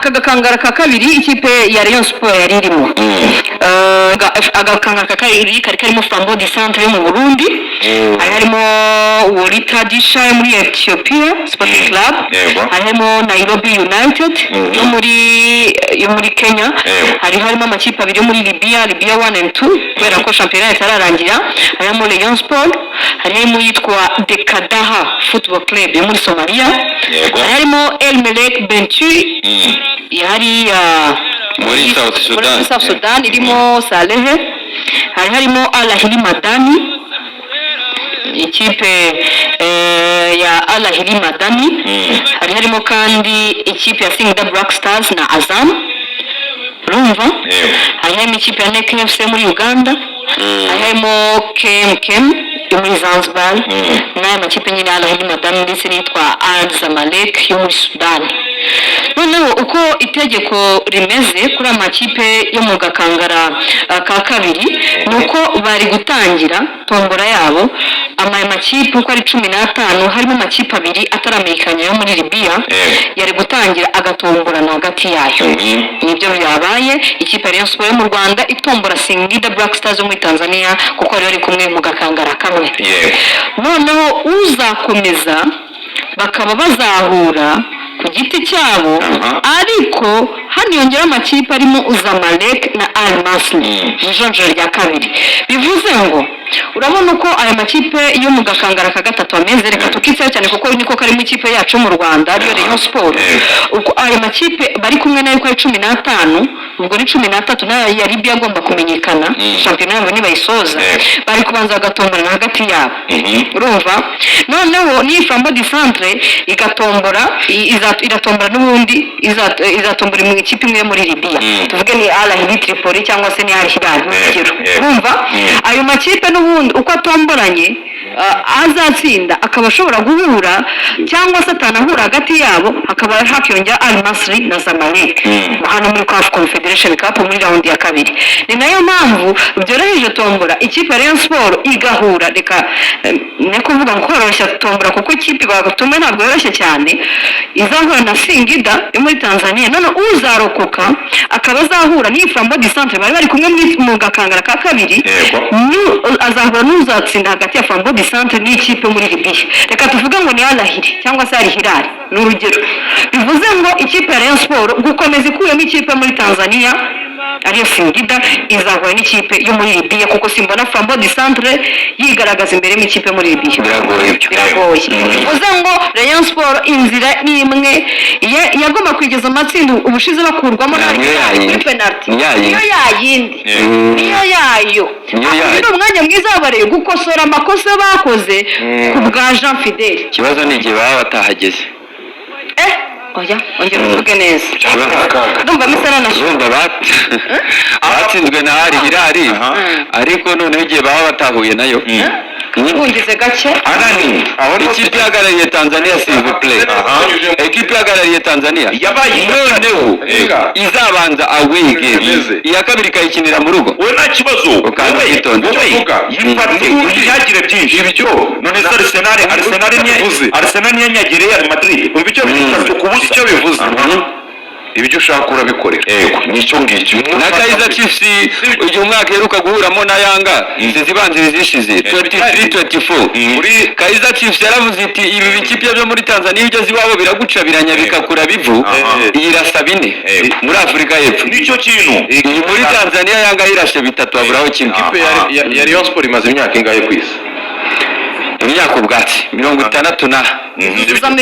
Aka gakangara ka kabiri ikipe ya Rayon Sport yari irimo. Agakangara ka kabiri kari karimo Flambeau du Centre yo mu Burundi, hari harimo Wolita Disha yo muri Ethiopia Sporting Club, hari harimo Nairobi United yo muri Kenya, hari harimo amakipe abiri yo muri Libya, Libya 1 and 2, kubera ko shampiyona itararangira. Harimo Rayon Sport, hari harimo yitwa Dekadaha Football Club yo muri Somalia, hari harimo El Merreikh Bentiu yari Muri South Sudan. Muri South Sudan irimo Salehe. Hari harimo Al Ahli Madani, ikipe ya Al Ahli Madani. Hari harimo kandi ikipe ya Singida Black Stars na Azam, urumva? Yego. Hari harimo ikipe ya NEC FC muri Uganda, hari harimo KMKM yo muri Zanzibar, n'aya makipe nyine, Al Ahli Madani ndetse n'iyitwa Al Zamalek yo muri Sudan. Noneho uko itegeko rimeze kuri aya makipe yo mu gakangara ka kabiri ni uko bari gutangira tombora yabo, aya makipe uko ari 15, harimo amakipe abiri ataramenyekanye yo muri Libiya, yari gutangira agatomborana hagati yayo. Nibyo byabaye, ikipe ya Rayon Sport yo mu Rwanda itombora Singida Black Stars yo muri Tanzania, kuko bari bari kumwe mu gakangara kamwe. Noneho uzakomeza bakaba bazahura ku giti cyabo, ariko haniyongeraho amakipe arimo Zamalek na Al Masry mu ijonjora rya kabiri. Bivuze ngo urabona uko aya makipe yo mu gakangara ka gatatu ameze, reka tukitseho cyane kuko niko karimo ikipe yacu mu Rwanda, ariyo Rayon Sport. Uko aya makipe bari kumwe nayo uko ari 15, ubwo ni 13 nayo ya Libya agomba kumenyekana, shampiyona yabo nibayisoza, bari kubanza bagatomborana hagati yabo, urumva? Noneho n'iyi Flambeau du Centre igatombora, iratombora n'ubundi, izatombora mu ikipe imwe yo muri Libya, tuvuge ni Al Ahly Tripoli cyangwa se ni Al Hilal, urugero. Urumva, ayo makipe n'ubundi uko atomboranye, azatsinda akaba ashobora guhura cyangwa se atanahura hagati yabo, hakaba hakiyongera Al Masry na Zamalek hano muri CAF Confederation Cup muri round ya kabiri. Ni nayo mpamvu byoroheje tombora, ikipe ya Rayon Sport igahura. Reka ne kuvuga ngo koroshya tombora, kuko ikipe bagutume ntabwo yoroshye cyane. Izahura na Singida yo muri Tanzania, none uzarokoka akaba azahura n'iyi Flambeau du Centre bari kumwe mu gakangara ka kabiri. Azahura n'uzatsinda hagati ya Flambeau du Centre n'ikipe muri Libya, reka tuvuge ngo ni Al Ahly cyangwa se Al Hilal, ni urugero. Bivuze ngo ikipe ya Rayon Sport gukomeza ikuyemo ikipe muri Tanzania ariyo Singida, izahura n'ikipe yo muri Libya, kuko simbona Flambeau du Centre yigaragaza imbere y'ikipe yo muri Libya. Biragoye ibyo. Biragoye. Bivuze ngo Rayon Sport inzira ni imwe yagomba kwigeza amatsinda ubushize bakurwamo na Niyo Al Hilal yayindi. kuri penalty. Ni yayindi. Niyo yayindi, niyo yayo. Niyo Uyu yayo. ni umwanya mwiza w'abareye gukosora amakosa bakoze ku bwa Jean Fidele. Ikibazo ni igihe baba batahageze. Oya, ongera uvuge neza, ndumva misa nanashyuha. Urumva batsinzwe na Al Hilal, ariko noneho igihe baba batahuye nayo. Wungize gake. Anani Aho niho Ikipe ihagarariye Tanzania, s'il vous plaît, ekipe ihagarariye Tanzania Yabaye noneho Ega. izabanza away game, Bimeze. iya kabiri ikayikinira mu rugo. We nta kibazo. Ukanda Wowe, ukitonda. wowe Uvuga. yifate, ntihagire byinshi. Ibyo None se Arsenal Bivuze. Arsenal ntiyanyagiriye Real Madrid Umva icyo bivuze. 3-0? Icyo bivuze, ibyo ushaka urabikorera. Yego, nicyo ngicyo. Na Kaizer Chiefs uyu mwaka iheruka guhuramo na Yanga, izi zibanziriza zishize 23 24, Muri Kaizer Chiefs yaravuze iti: "Ibi bikipe byo muri Tanzania, iyo ugeze iwabo biragucabiranya bikakura bivu." Irasa 4 muri Afurika y'Epfo. Nicyo kintu. Iyi muri Tanzania Yanga yirashe bitatu, haburaho kimwe. Ikipe ya Rayon Sport imaze imyaka ingahe ku isi? Imyaka ubwatsi 60 na Za 70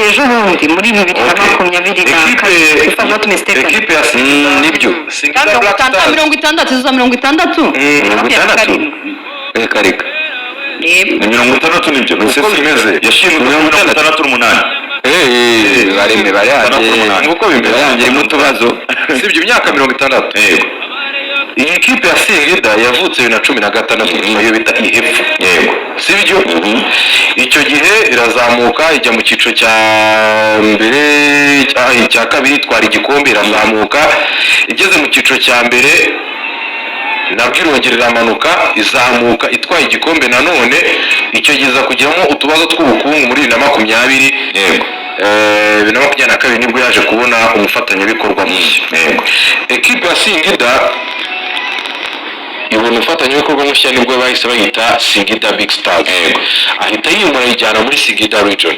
ejo bundi muri bibiri na makumyabiri na kabiri, if I'm not mistaken. Ekipe ya Singida, Nibyo. Singida Mirongo Black itandatu, Stars. 60, za 60. Mirongo Makumyabiri na itandatu? karindwi. Reka reka. Reba. Ni 60, nibyo. Uko bimeze. Yashinzwe muri 68. Bareme bayange. 68. Uko bimeze. Barangiremo utubazo. Sibyo, imyaka 60. Iyi kipe ya Singida yavutse 2016, iyo bita Ihepfo. Sibyo, icyo gihe irazamuka ijya mu cyiciro cya mbere, icya kabiri, itwara igikombe, irazamuka. Igeze mu cyiciro cya mbere nabwo irongera iramanuka, izamuka itwaye igikombe nanone. Icyo gihe iza kugiramo utubazo tw'ubukungu muri 2020. 2022 nibwo yaje kubona umufatanyabikorwa mushya. Ekipe ya Singida ibona umufatanyabikorwa mushya, nibwo bahise bayita Singida Big Stars, ahita yimura ayijyana muri Singida Region.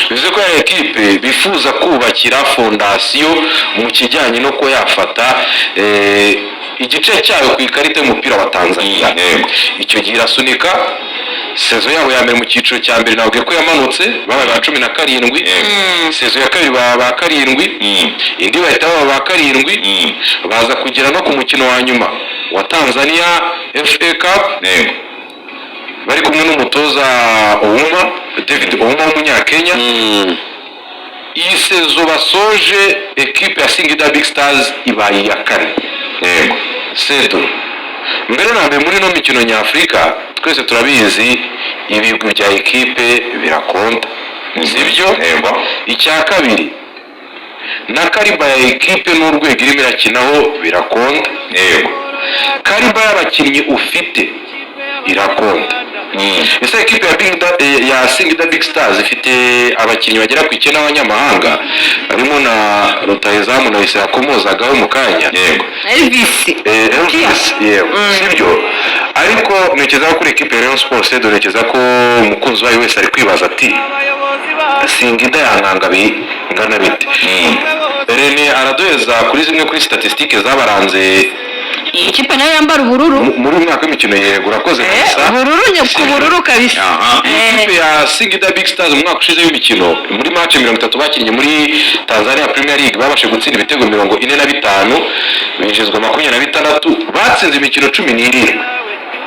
Bivuze ko yari ekipe bifuza kubakira fondasiyo mu kijyanye no kuba yafata igice cyayo ku ikarita y'umupira wa Tanzania. Icyo gihe irasunika saison yabo ya mbere mu cyiciro cya mbere, nabwiye ko yamanutse babaye ba 17. Saison ya kabiri baba ba karindwi, indi bahita baba ba karindwi, baza kugera no ku mukino wa nyuma wa Tanzania FA Cup bari kumwe n'umutoza Ouma, David Ouma w'umunyakenya. Iyi saison basoje, ekipe ya Singida Big Stars ibaye iya kane. Sedo, mbere na mbere muri ino mikino nyafurika, twese turabizi, ibigwi bya ekipe birakonta, sibyo? Icya kabiri, na calibre ya ekipe n'urwego irimo irakinaho birakonta. Calibre y'abakinnyi ufite irakonta. Ese ekipe ya Singida Big Stars ifite abakinnyi bagera ku 9 b'abanyamahanga, harimo na rutahizamu na Ise yakomozagaho mu kanya. Elvis. Elvis, yego, sibyo? Ariko ntekereza ko kuri ekipe ya Rayon Sports, Sedo, ntekereza ko umukunzi wayo wese ari kwibaza ati: "Singida yankanga bingana bite?" Rene araduheza kuri zimwe kuri statistiques zabaranze. Iyi kipe nayo yambara ubururu. Muri uyu mwaka w'imikino, yego, urakoze kabisa. Ubururu ku bururu kabisa. Ikipe ya Singida Big Stars mu mwaka ushize w'imikino, muri match 30 bakinnye muri Tanzania Premier League, babashe gutsinda ibitego 45, binjizwa 26, batsinze imikino 17,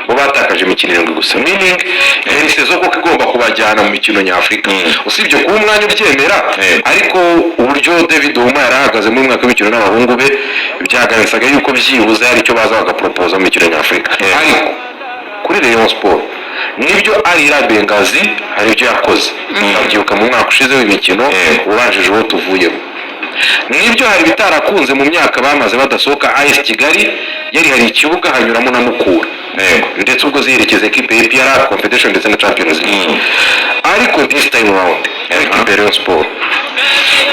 bo batakaje imikino 7 gusa, meaning yari saison koko igomba kubajyana mu mikino nyafurika, usibye kuba umwanya ubyemera. Ariko uburyo David Ouma yari ahagaze muri mwaka w'imikino n'abahungu be, byagaragazaga yuko byibuze hari icyo baza bagaporopoza mu mikino nyafurika. Ariko kuri Rayon Sport, nibyo, Al Hilal Benghazi hari ibyo yakoze, urabyibuka mu mwaka ushize w'imikino ubanjije uwo tuvuyemo. Nibyo, hari ibitarakunze mu myaka bamaze badasohoka. AS Kigali yari hari ikibuga hanyuramo na Mukura, ndetse ubwo ziherekeza ekipe ya APR Confederation ndetse na Champions League. Ariko this time round, ekipe ya Rayon Sport,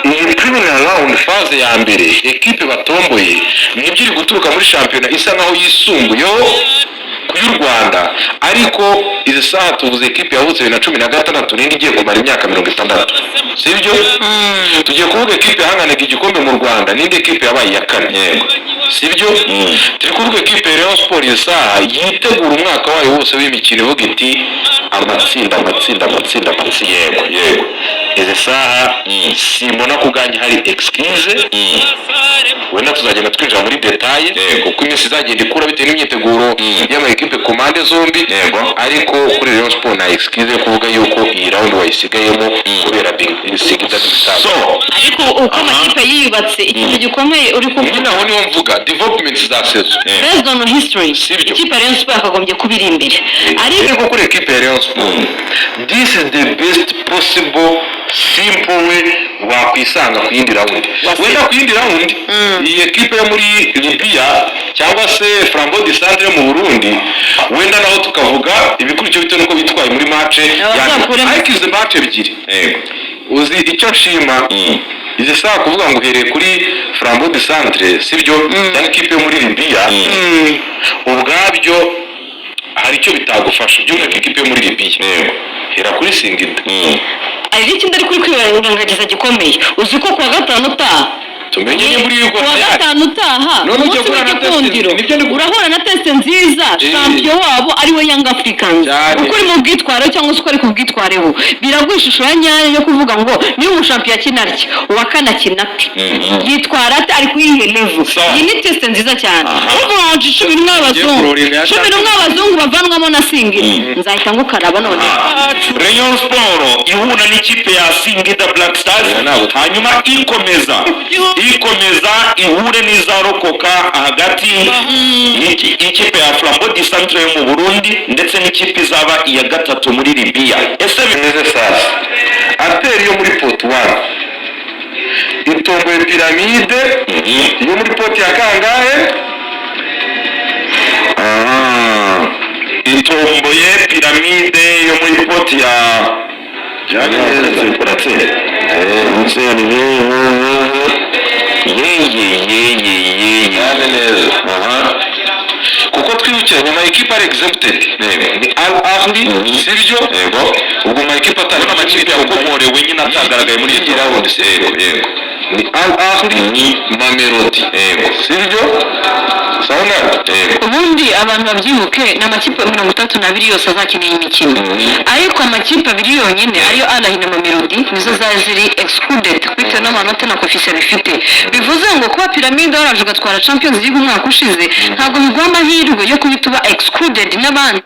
iyi preliminary round, phase ya mbere, ekipe batomboye nibyo iri guturuka muri shampiyona isa nkaho yisumbuyeho ku y'u Rwanda, ariko izi saha tuvuze ekipe yavutse 2016 n'indi igiye kumara imyaka 60, sibyo? Tugiye kuvuga ekipe yahanganaga igikombe mu Rwanda n'indi ekipe yabaye iya kane, sibyo? Turi kuvuga ekipe ya Rayon Sport iyi saha yitegura umwaka wayo wose w'imikino, ivuga iti: "Amatsinda, amatsinda, amatsinda, amatsinda." Yego, izi saha simbona ko ubwanjye hari excuse. Wenda tuzagenda twinjira muri détails uko iminsi izagenda ikura bitewe n'imyiteguro y'ama ekipe ku mpande zombi, ariko kuri Rayon Sport nta excuse yo kuvuga yuko iyi round wayisigayemo kubera Singida Big Stars. So Ariko uko amakipe yiyubatse, ikintu gikomeye uri kuvuga, Nyine aho niho mvuga development za saison. Based on history, Sibyo. ikipe ya Rayon Sport yakagombye kuba iri imbere, ariko Ariko kuri ekipe ya Rayon Sport, this is the best possible simple way wakwisanga ku yindi round. Wenda ku yindi round, iyi ekipe yo muri Libya cyangwa se Flambeau du Centre yo mu Burundi, wenda naho tukavuga ibikurikiye bitewe n'uko bitwaye muri match ya nyuma. Abazakuremo. Ariko izi match ebyiri, uzi icyo nshima izi saha, kuvuga ngo uhereye kuri Flambeau du Centre, sibyo, cyangwa ikipe yo muri Libya, ubwabyo hari icyo bitagufasha, by'umwihariko ikipe yo muri Libya. Hera kuri Singida. Hari n'ikindi ari kuri kwirengagiza gikomeye. Uzi ko kuwa gatanu utaha, Tumenye niba uri kuwa gatanu utaha, None ugiye umunsi guhura na test, w'igikundiro, urahura na test nziza, champion wabo ari we Young Africans. Uko uri mu bwitware cyangwa se uko ari ku bwitwareho, biraguha ishusho ya nyayo yo kuvuga ngo niba umushampiyo akina atya, uwa kane akina ate, yitwara ate, ari ku yihe level. Iyi ni test nziza cyane. Uvuga ngo 11 abazungu, kuroringa ya 11 abazungu bavanwamo na Singida, nzahita ngukaraba none. Rayon Sport ihura n'ikipe ya Singida Black Stars, hanyuma ikomeza ihure n'izarokoka hagati y'ikipe ya Flambeau du Centre yo mu Burundi ndetse n'ikipe izaba iya gatatu muri Libya. Ese Bimeze sasa, APR yo muri pot one itomboye Pyramide yo muri pot ya kangahe? Itomboye Pyramide yo muri pot ya Neza. Uretse Ye ye ye ye ye ye. Cyane neza. Kuko twibukiranye, ama ekipe ari exempted ni Al Ahly, sibyo? Ubwo ama ekipe atari Amakipe yakomorewe nyine atagaragaye muri iyi round, Yego yego. Ni Al Ahly, Mamelodi, sibyo? Sawa. Yego. Ubundi abantu babyibuke, ni amakipe 62 yose azakina iyi mikino, ariko amakipe abiri yonyine, ariyo Al Ahly na Mamelodi, nizo zari ziri excluded bitewe n'amanota na coefficient bifite. Bivuze ngo kuba Pyramide waraje ugatwara Champions League umwaka ushize, ntabwo biguha amahirwe yo kuhita uba excluded n'abandi.